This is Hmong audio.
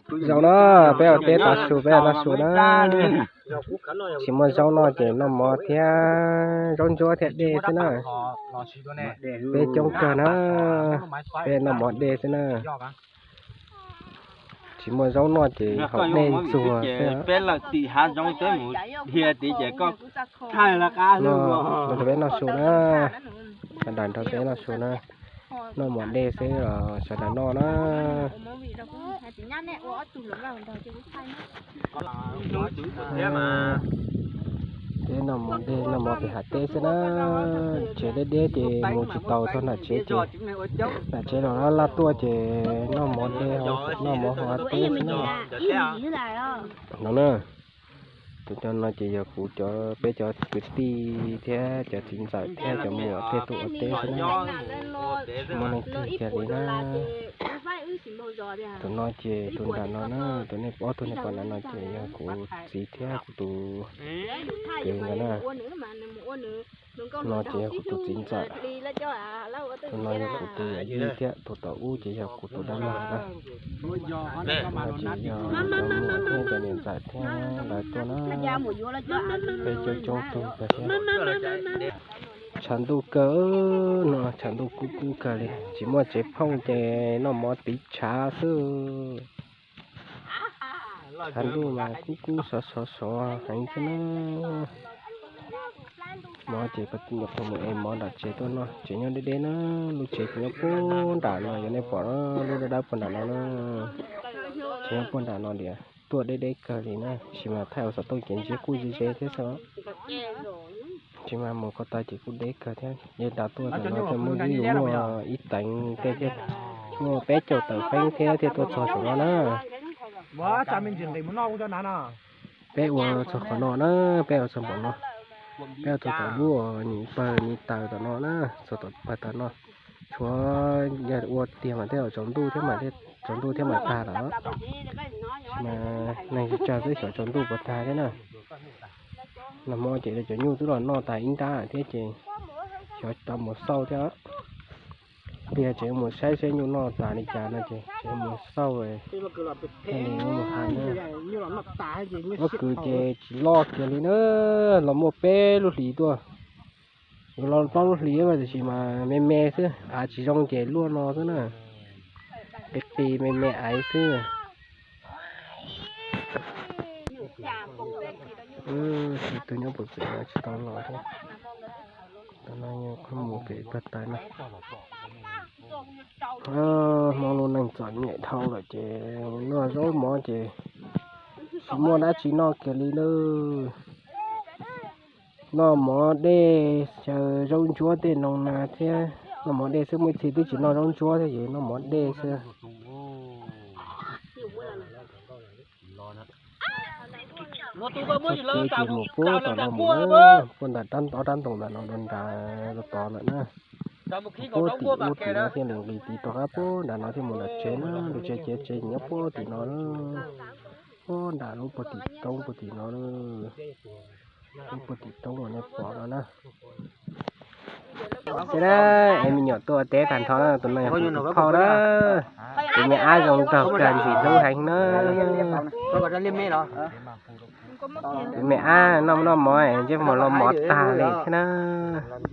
Zaum no peb ua teb tav su, peb ua tav su na. Tsis muaj zaub noj ces noj mov thiab, zaub ntsuab thiab dej xwb na. Peb coob kawg na, peb noj mov dej xwb na. Tsis muaj zaub noj ces haus dej ntxuag xwb. Peb lawm tim hav zoov peb mus dhia tid ces koj thaij lawv qab. Nrog peb noj su na, sawv daws nrog peb noj su na. Noj mov dej xwb los sawv daws noj na. Peb noj mov dej noj mov pem hav teb xwb na. Tsev deb deb ces mus tsis tau txog nram tsev ces, nram tsev los laj tuaj ces noj mov dej, noj mov hav teb xwb na. No na, tus cov no ces yog kuv cov, peb cov kwv tij thiab cov txiv ntxawm thiab cov muam tej tuaj ua teb xwb na. Tsis muaj leej twg kiag li na. Tus no ces tus nram no na, tus nej ob tug nej pom nram no ces yog kuv txiv thiab kuv tus kwv ntawd na. No ces yog kuv tus txiv ntxawm. Tus no yog kuv tus yawm yij thiab tus tom ub ces yog kuv tus dab laug na. No ces yog cov muam thiab cov niam ntxawm thiab lawv tuaj na. Peb coob coob tug kawg thiab. Tshav ntuj kawg no, tshav ntuj kub kub kawg li, tsis muaj tsev phooj ces noj mov tiv tshav xwb. Tshav ntuj mas kub kub sov sov sov heev xwb na. No ces nyuam qhuav mus ev mov nram tsev tuaj noj, tsev nyob deb deb na, lub tsev ces nyob puag nram no, yog nej pom lub dawb dawb puag nram no na. Tsev nyob puag nram no tias tuaj deb deb kawg li na, tab sis mas thaij ua xov tooj ces ntsiab kub ze ze thiab xwb. Tsis mas mus ko taw ces kuj deb kawg thiab, yog nrad tuaj tam no thiaj muaj, muaj ib teev tej thiab, muaj peb caug tawm feeb thiab thiaj tuaj txog saum no na. Peb ua txog qhov no na, peb ua txog npaum no, peb ua txog tom lub uas nws pawg ni taws tom no na, txog tom pawg taws no. Tshuav yog ua tiag mas tej zaum tsaus ntuj thiab mas, tsaus ntuj thiab mas tag lawm. Mas neeg tsis tsawg xwb xyov tsaus ntuj puas tag thiab na. Nag hmo ces cov nyuj twb los noj tas ib nrab thiab ces xyov tau mus xauj thiab. Pliag tseem mus saib saib nyuj noj tas li cas no ces tseem mus xauj thiaj li mus hais na. Pob kws ces tsis loj kiag li na, los muaj peb lub hlis tuaj. Yuav los plaub lub hlis mas tiam sis mas me me xwb, av tsis zoo ces luaj no xwb na. Qis qis me me aiv xwb. Tus twg nyob puag pem no tsis tau los thiab. Tam no yog qhov mus pem pawg taws no. Hmoob lub neej txom nyem dhau lawm ces noj zaub mov ces tsis muaj dab tsi noj kiag li lawm. Noj mov dej, xyaw zaub ntsuab tej no na thiab. Noj mov dej xwb, muaj ib txhia twb tsis noj zaub ntsuab thiab ces noj mov dej xwb. Txoj kev ces mus puag tom no mus na, puag nram ob rab ntoo ntawm no rau nrad tod lawm na. Puag tim ub tim no thiaj li nqis tiv rov qab puag nram no thiaj mus nram tsev na, nram tsev ces tsev nyob puag tim no na. Puag nram lub puag tim roob puag tim no na. Lub puag tim roob uas nej pom no na. Ces na, es me nyuam tuaj teb tag nrho na, tus no yog tus phauj na. Tus me ab zoo nraug kawg ntxim hlub heev na. Tus me ab noj noj mov ntsej muag los mov tag li thiab na.